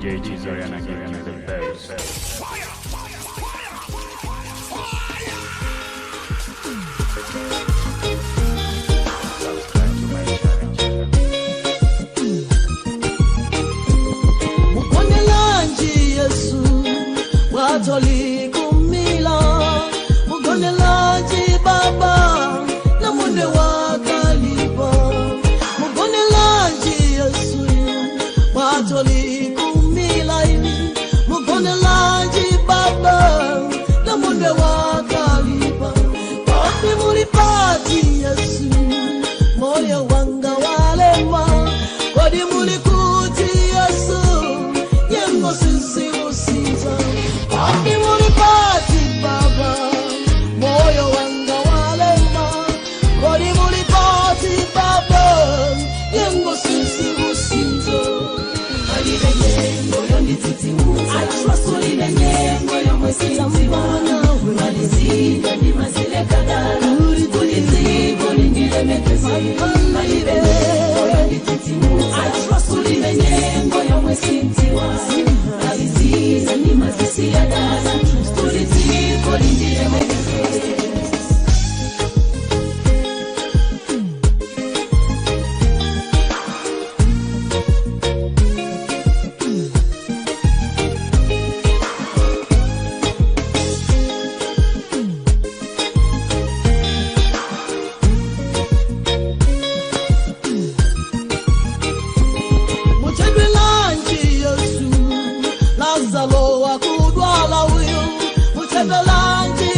DJ Chizoriana give you the best. Subscribe to my channel. Mukonelanji Yesu watolikumila, mukonelanji Baba na munde wakalipa, mukonelanji Yesu watolikumila ili, mukonelanji Baba na munde wakalipa, papi mulipati Yesu moyo wanga walema, kodi mulikuti Yesu nyengo sisiusiza, papi mulipati Baba moyo wanga walema, kodi mulipati Baba nyengo sisiusiza. Muchedwelanji Yesu, Lazaro akudwala uyu. Muchedwelanji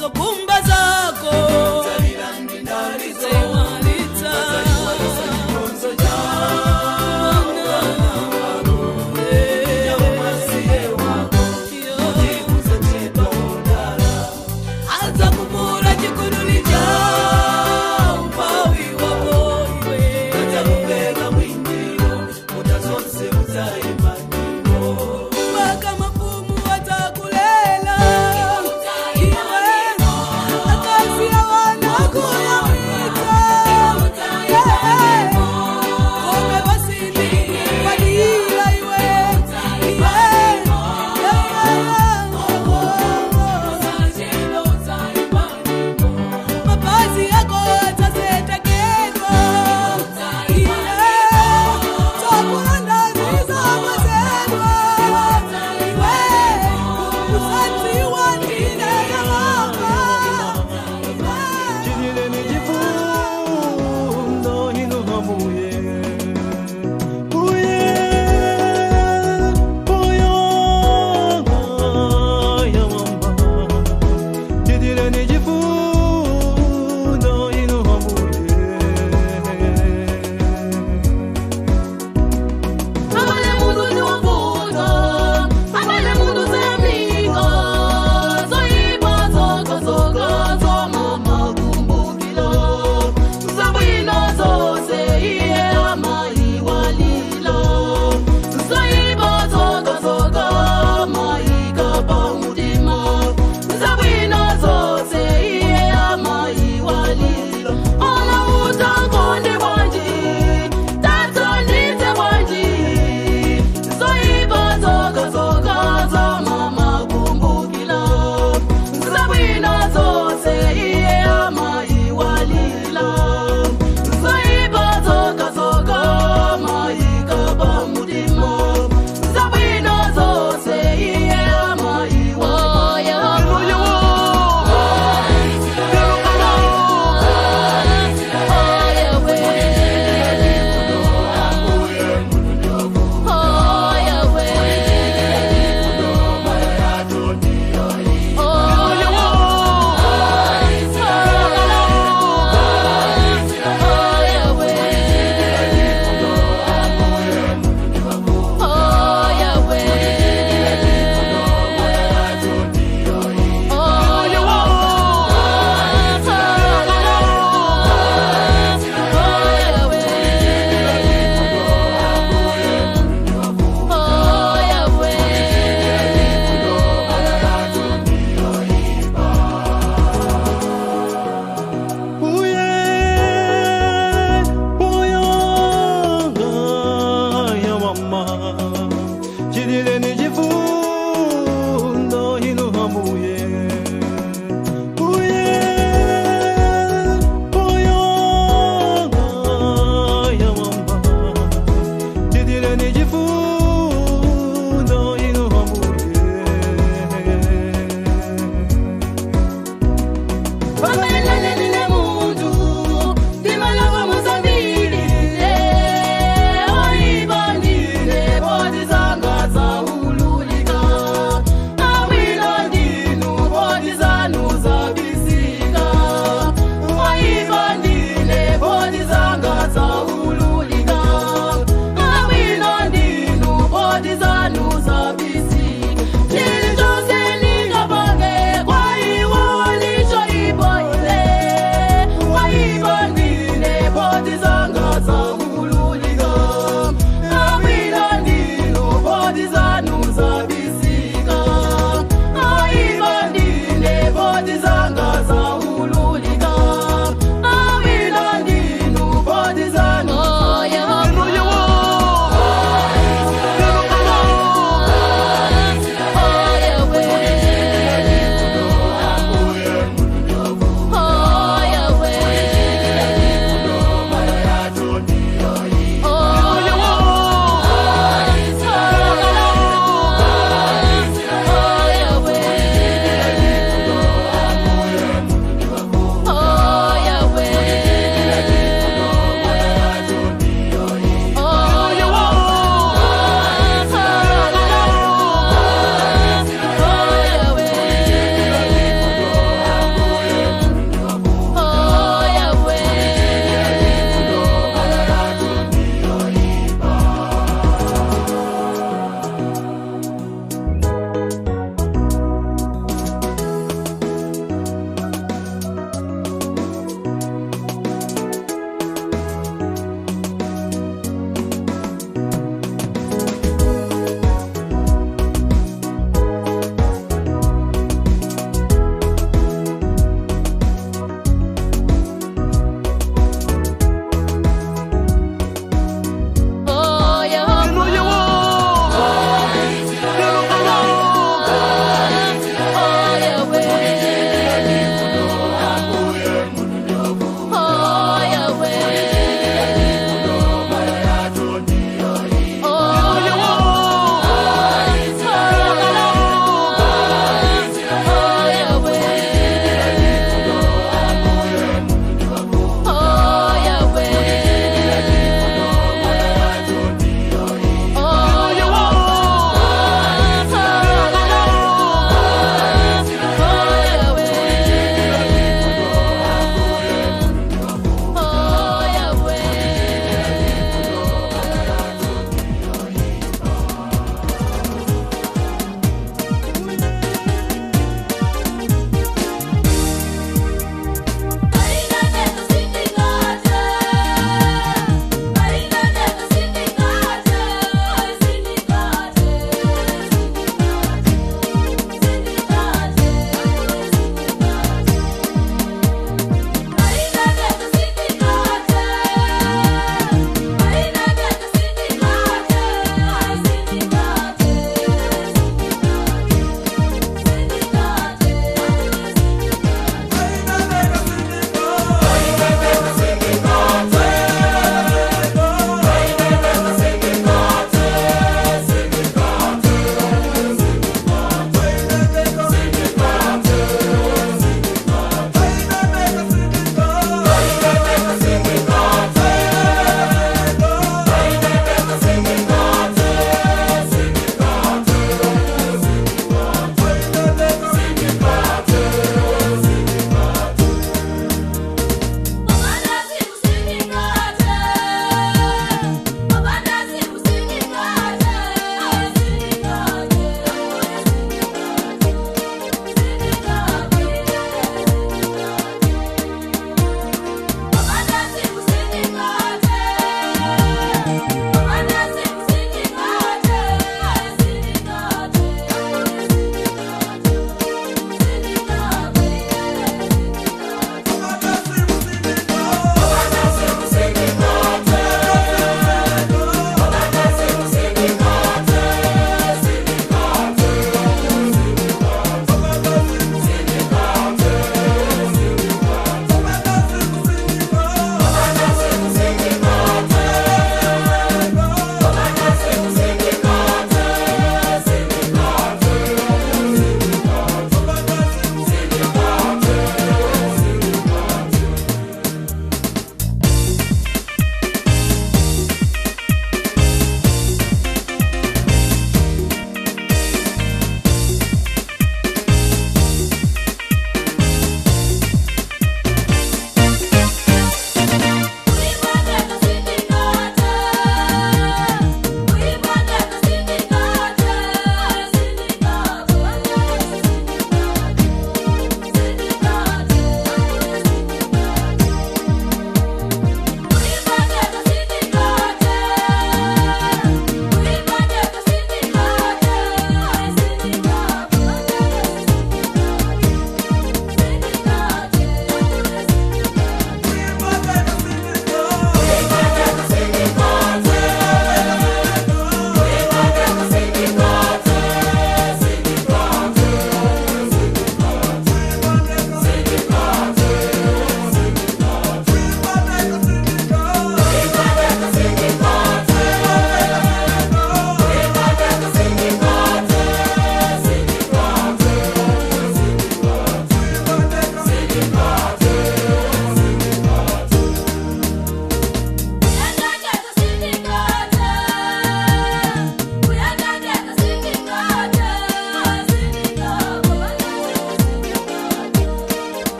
Zokumba zako Zaiwalitsa Aza kupura chikunuli cha umpawi wako iwe Atakupeka mwinjiro mutazonse mutayimba nyimbo Mpaka mafumu watakulela iwe akazi ya wanakuyamika kome basindi kwalila iwe mapazi yako atasetekedwa iwe tokulandamiza mazelwa iwe usadziwa ndine yehova iwe Chidileni chifundo inu ambuye Uye, uyo, ya wamba. Chidileni chifundo inu ambuye. Abale mundu ndi wavuto, abale mundu zemiko, zoyipa zoka zoka zoma makumbukilo, zabwino zose iye amayiwalilo, zoyipa zoka zoka mayikapa mutima, zabwino zose iye amayiwalilo, ona utakonde bwanji, tatonditse bwanji. Zoyipa zoka zoka zoma makumbukila, zabwino zose iye amayiwalila. Zoyipa zoka zoka mayikapa mutima, zabwino zose iye amayiwalila. Uye, uyo, ya mama. Chidileni chifundo inu ambuye. Uye, uyo, ya mama. Chidileni chifundo inu ambuye. Pamelelelile muntu, ndimaloko muzambili, oyibanile bo.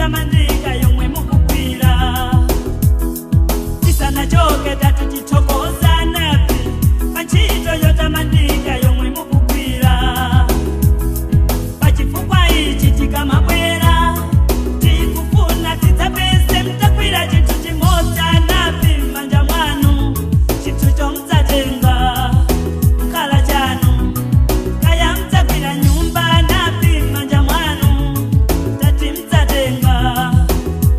yotamandika yomwe mukugwira. Tisanachoke tati tithokoza napi pa ntchito yotamandika yomwe mukugwira. Pachifukwa ichi tikamabwera tikufuna tidzapeze mtakwira chinthu chimodzi anapi m'manja mwanu, chinthu chomudzatenga kukhala chanu. Kaya mdzakwira nyumba anapi m'manja mwanu, tati mdzatenga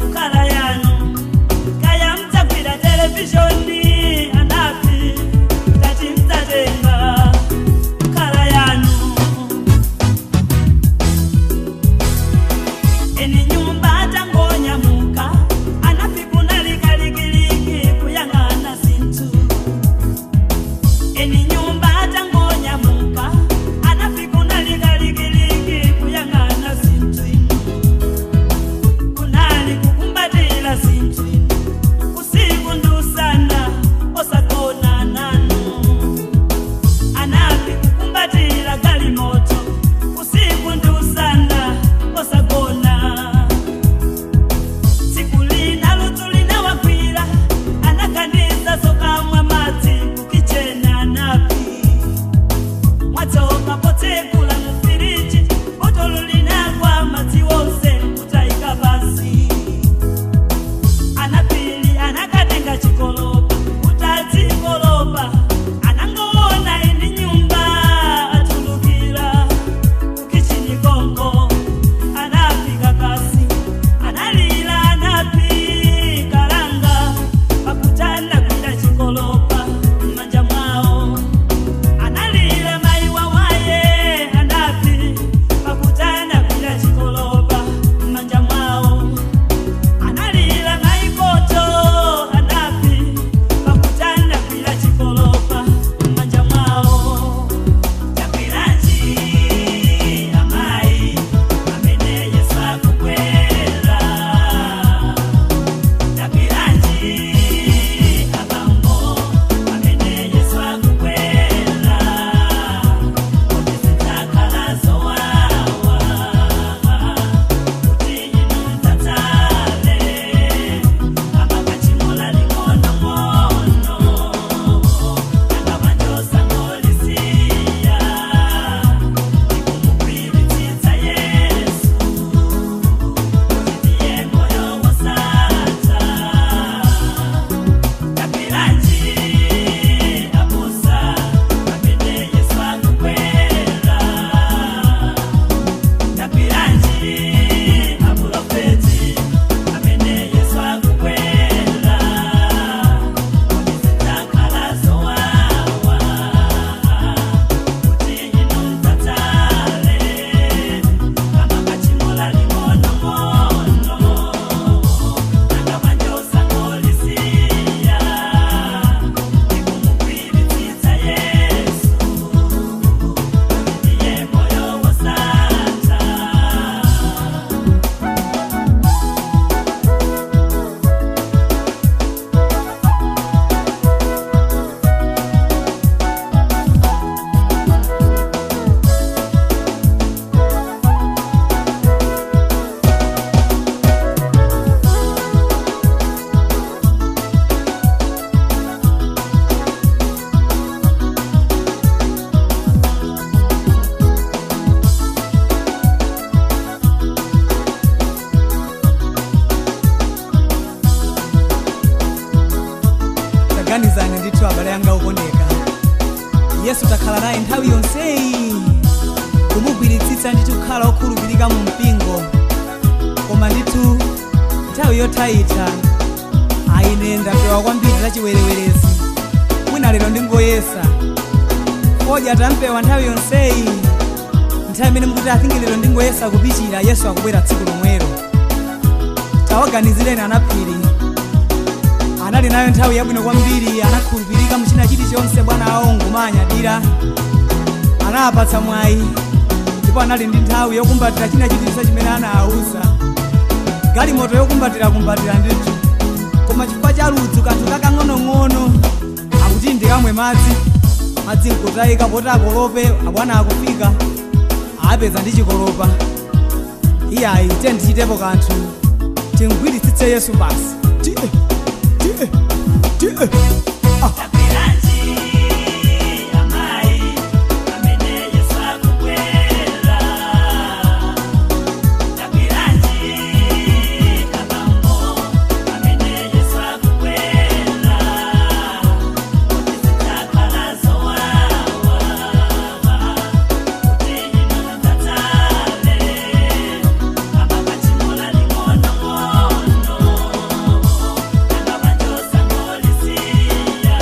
kukhala yanu. Kaya mdzakwira televishoni anapi, tati mdzatenga kukhala yanu. Eni nyumba tangonyamuka anapi kunalikalikiliki kuyang'ana zinthu. Eni nyumba tangonyamuka anapi kunalikalikiliki kuyang'ana zinthu inu. Kunali kukumbatira zinthu inu usiku ndi usana osagona nanu. Anapi kukumbatira galimoto usiku ndi usana osagona. Tsiku lina ludzu linawagwira anakaniza zokamwa madzi kukichena anapi. Mwatsoka potsekula mufiriji botolo linagwa madzi wonse kutayika pansi. Anapili anakatenga chikolopa utadzikolopa anangoona eni nyumba atulukira kukichini konko. Anafika kasi analila anapi kalanga pakutana kwida chikolopa m'manja mwawo. Analila mayi wawaye anapi pakutana kwida chikolopa m'manja mwawo. Analila maikoto anapi pakutana kwila chikolopa m'manja mwawo. Chakwiranji amayi amene Yesu akukwera. Chakwiranji abambo amene Yesu akukwera. Kuti zidzakhala zowawa kuti inu mdzatsale amakachimola ling'onong'ono angavanjosangolisiya ikumugwiritsitsa Yesu kuti ndiye moyo wosatha. Tapiranji abusa amene Yesu akukwera. Tapiranji aprofeti amene Yesu akukwera. Kuti zidzakhala zowawa kuti inu mdzatsale amakachimola ling'onong'ono angavanjosangolisiya ikumugwiritsitsa Yesu kuti ndiye moyo wosatha. Taganizani ndithu abale anga okondeka, Yesu takhala naye nthawi yonseyi kumugwiritsitsa ndithu kukhala okhulupirika mu mpingo, koma ndithu nthawi yothayitha aine ndapewa kwambiri za chiwerewerezi. Mwina lero ndingoyesa kodya tampewa nthawi yonseyi. Nthawi imene mukuti athingi lero ndingoyesa kupichira, Yesu akubwera tsiku lomwelo. Tawaganizireni anaphiri anali nayo nthawi yabwino kwambiri, anakhulupirika muchina chilichonse. Bwana awo ngumanyadira anawapatsa mwayi ndipo anali ndi nthawi yokumbatira china chilichonse chimene anawauza, galimoto yokumbatira kumbatira ndithu. Koma chifukwa cha ludzu kanthu kakang'onong'ono akuti ndikamwe madzi, madzi nkutayika poti akolope. Abwana akufika apeza ndi chikolopa. Iyayi, tiye ndichitepo kanthu. Tingwiritsitse Yesu basi. Tiye, tiye, tiye. Tapiranji amai amene Yesu akubwera. Tapiranji abambo amene Yesu akubwera. Kuti zidzakhala zowawa, kuti inu mudzatsale, amapachimola ling'onong'ono, angabanjosa ngolisiya.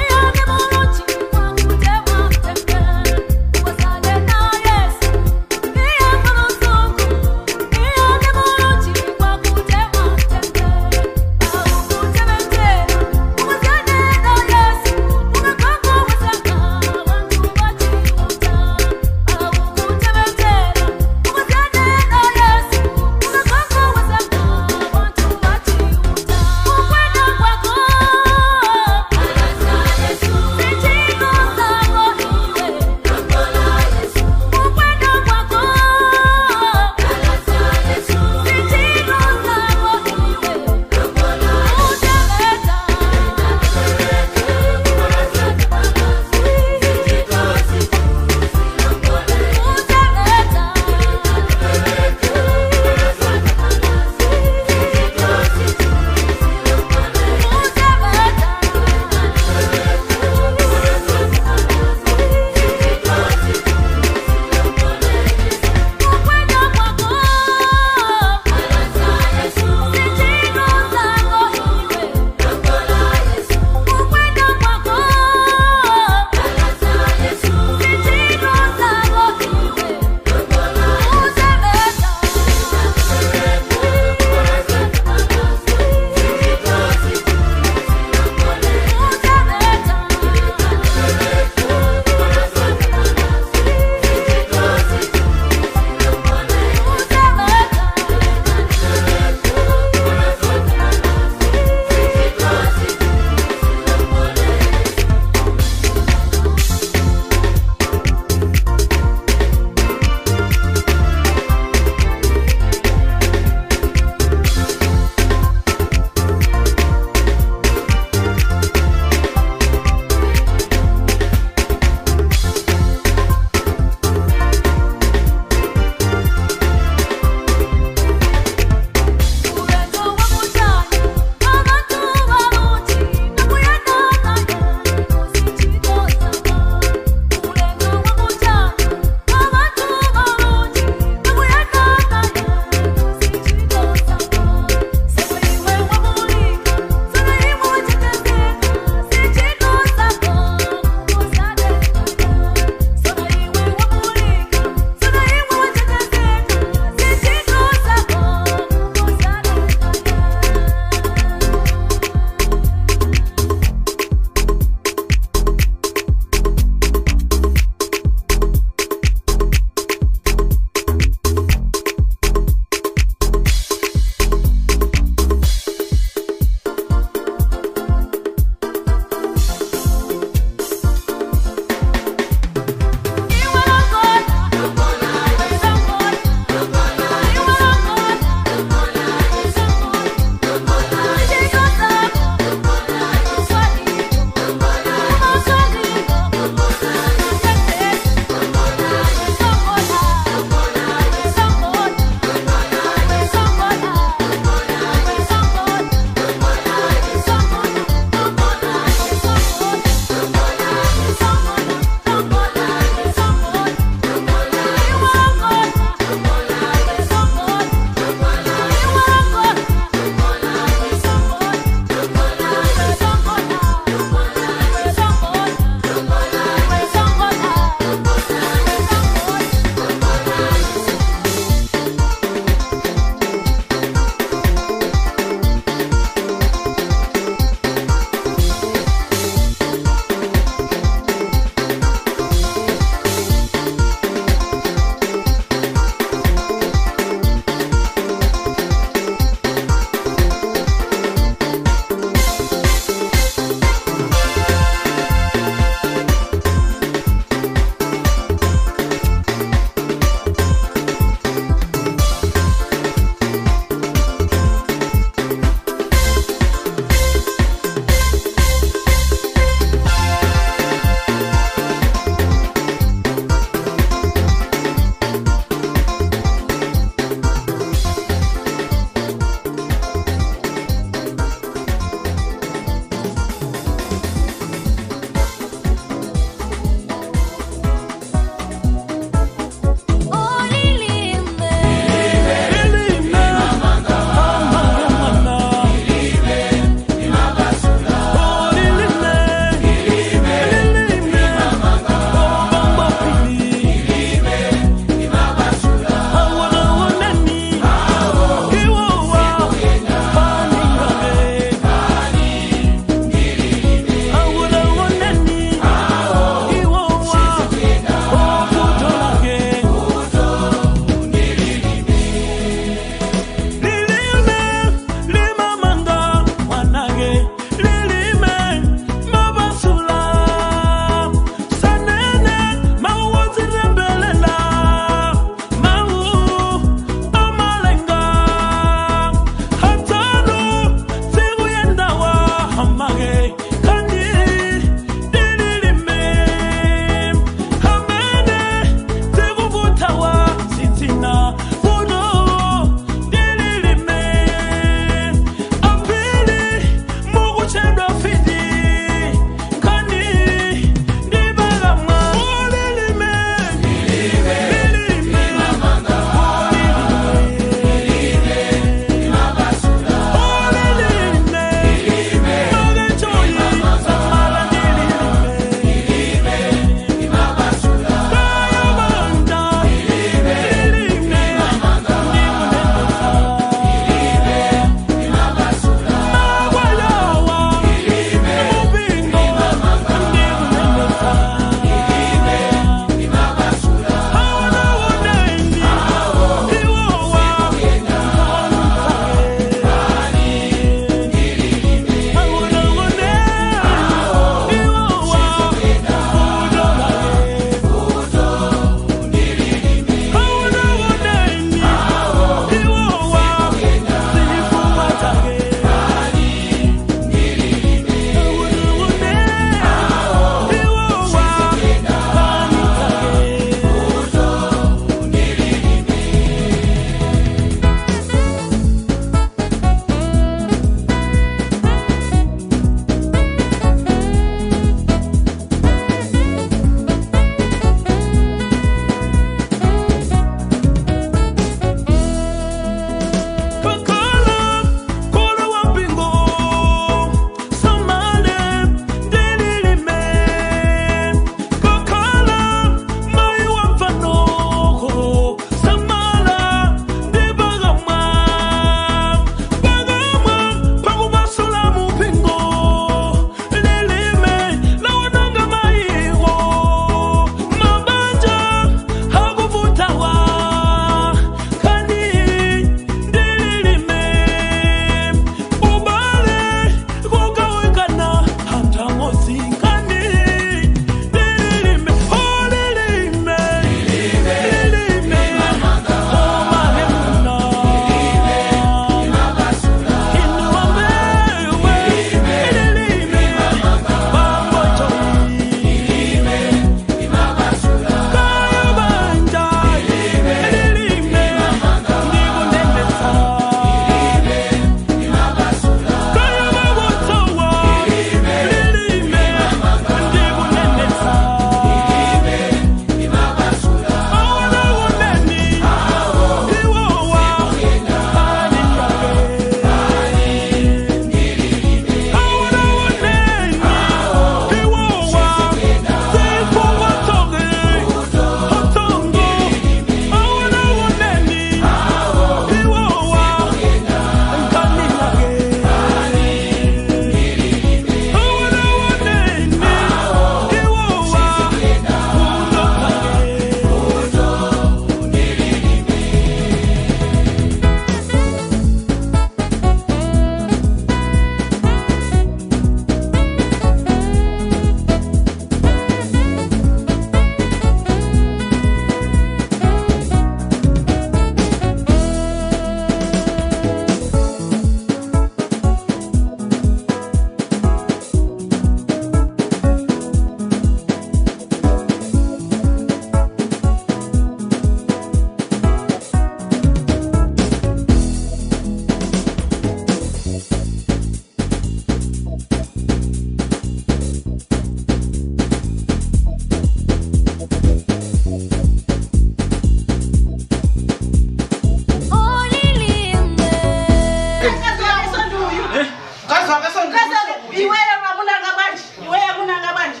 Iweyo amunanga bwanji, iweyo amunanga bwanji.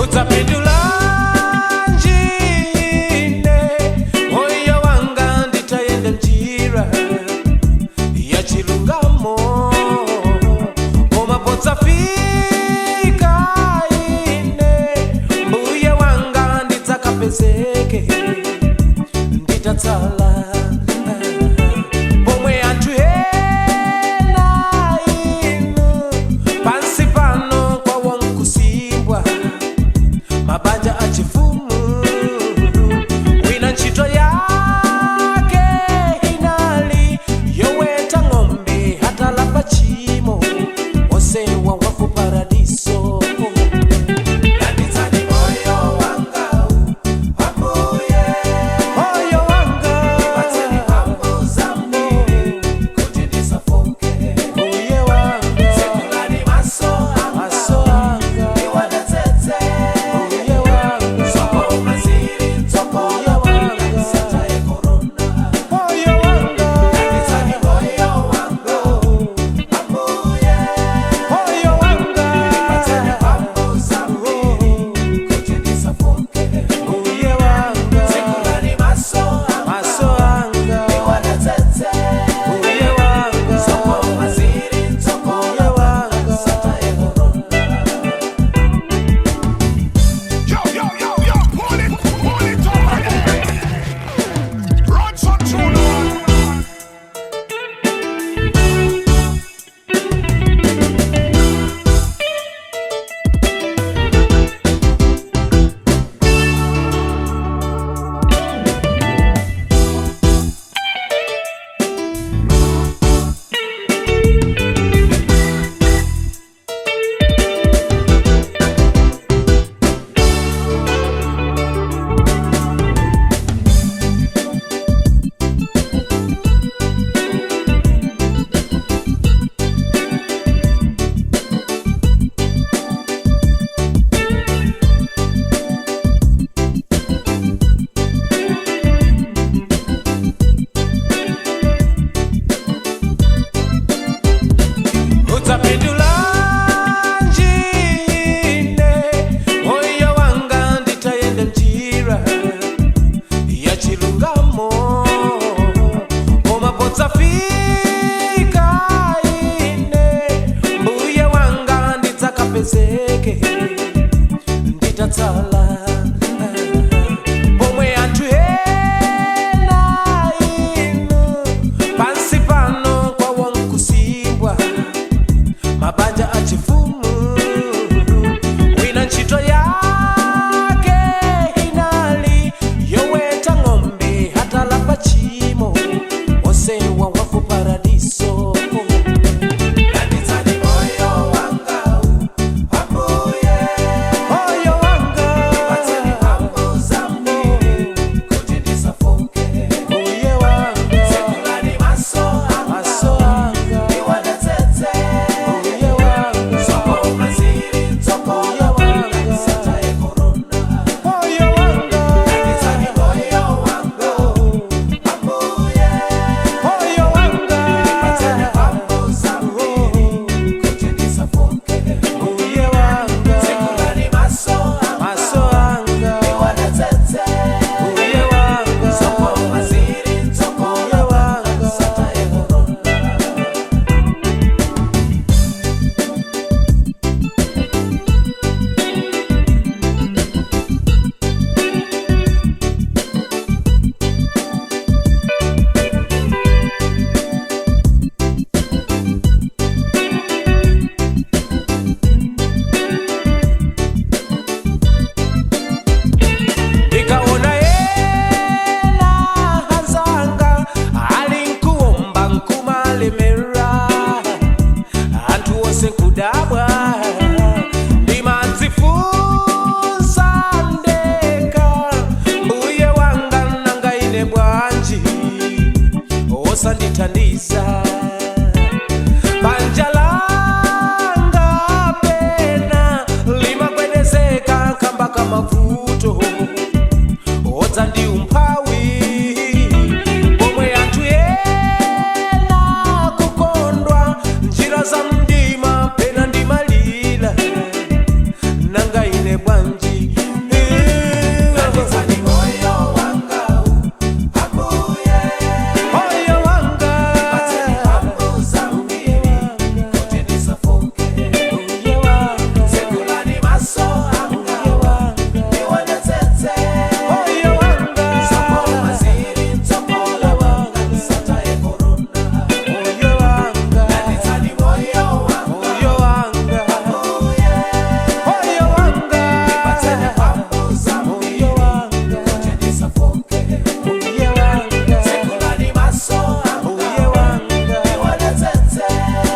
Udzapindula njine moyo wanga nditayenda njira ya chilungamo, koma podzafika ine mbuye wanga ndidzakapezeke nditatsala pomwe anthu ena inu pansi pano kwawo nkusimbwa mabanja achifumu, wina ntchito yake inali yoweta ng'ombe atalapa chimo osewa waku paradiso. Landitsani moyo wanga, Ambuye, moyo wanga, patseni mphamvu zambiri kuti ndisafoke. Mbuye wanga, tsekulani maso anga, ndiwonetsetse. Mbuye wanga, zokoma zili mtsogolo mwanga, ndisataye korona. Moyo wanga, landitsani moyo wanga, Ambuye, moyo wanga, patseni mphamvu zambiri kuti ndisafoke. Mbuye wanga, tsekulani maso anga, ndiwonetsetse. Mbuye wanga, zokoma zili mtsogolo mwanga, ndisataye korona. Yo, yo, yo, yo, pull it up again. Run some tune on. Udzapindula njine moyo wanga nditayenda njira ya chilungamo, koma podzafika ine mbuye wanga ndidzakapezeke nditatsala pomwe anthu ena inu pansi pano kwawo nkusimbwa mabanja achifumu, wina ntchito yake inali yoweta ng'ombe atalapa chimo osewa waku paradiso. Landitsani moyo wanga, Ambuye, moyo wanga, Amandithandiza banja langa pena limagwedezeka kamba kamavuto odza ndi umphawi pomwe anthu ena kukondwa njira za mdima pena ndimalira nanga ine bwanji. Landitsani moyo wanga, Ambuye, moyo wanga, patseni mphamvu zambiri kuti ndisafoke. Tsekulani maso anga ndionetsetse moyo wanga, zokoma zili mtsogolo mwanga ndisataye korona. Moyo wanga, landitsani moyo wanga, moyo wanga, Ambuye, moyo wanga, patseni mphamvu zambiri kuti ndisafoke. Tsekulani maso anga ndionetsetse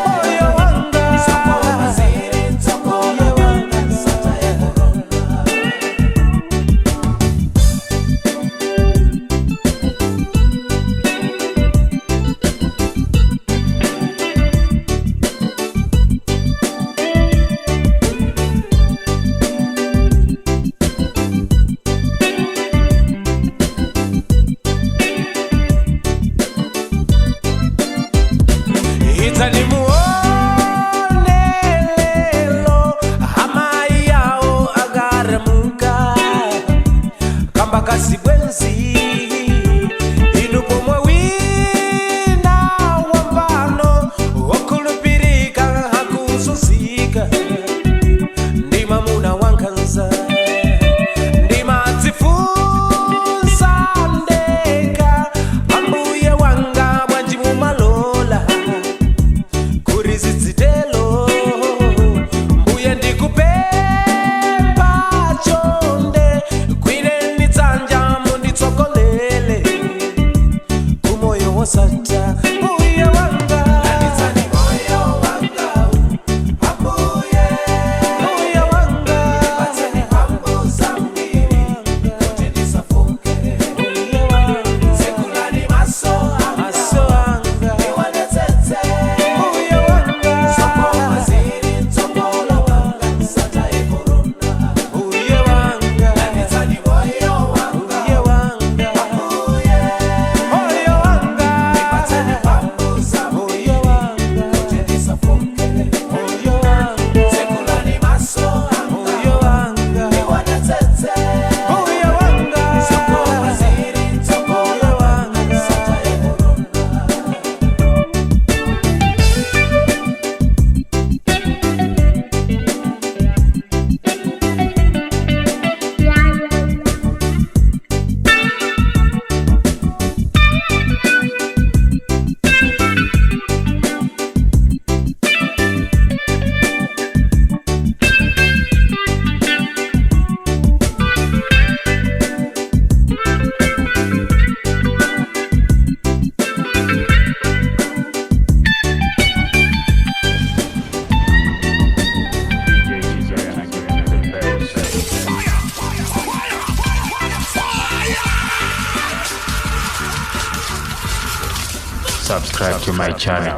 moyo wanga, zokoma zili mtsogolo mwanga ndisataye korona. Idzani muone lelo amai yawo akaramuka kamba kazibwenzi inu pomwe wina wambano okhulupirika akuzunzika ndi mamuna wankhanza ndimadzifunsa ndekha ambuye wanga bwanji mumalola kuri zidzitelo mbuye ndikupempha chonde gwireni dzanja munditsogolele kumoyo wosatha mbuye wanga. Landitsani moyo wanga, Ambuye, moyo wanga, patseni mphamvu zambiri kuti ndisafoke. Tsekulani maso anga ndionetsetse moyo wanga, zokoma zili mtsogolo mwanga ndisataye korona. Mbuye wanga, landitsani moyo wanga, mbuye wanga, Ambuye, moyo wanga, patseni mphamvu zambiri kuti ndisafoke. Tsekulani maso anga ndionetsetse moyo wanga, zokoma zili mtsogolo mwanga ndisataye korona. DJ Chizorian again, the best. Subscribe to my channel.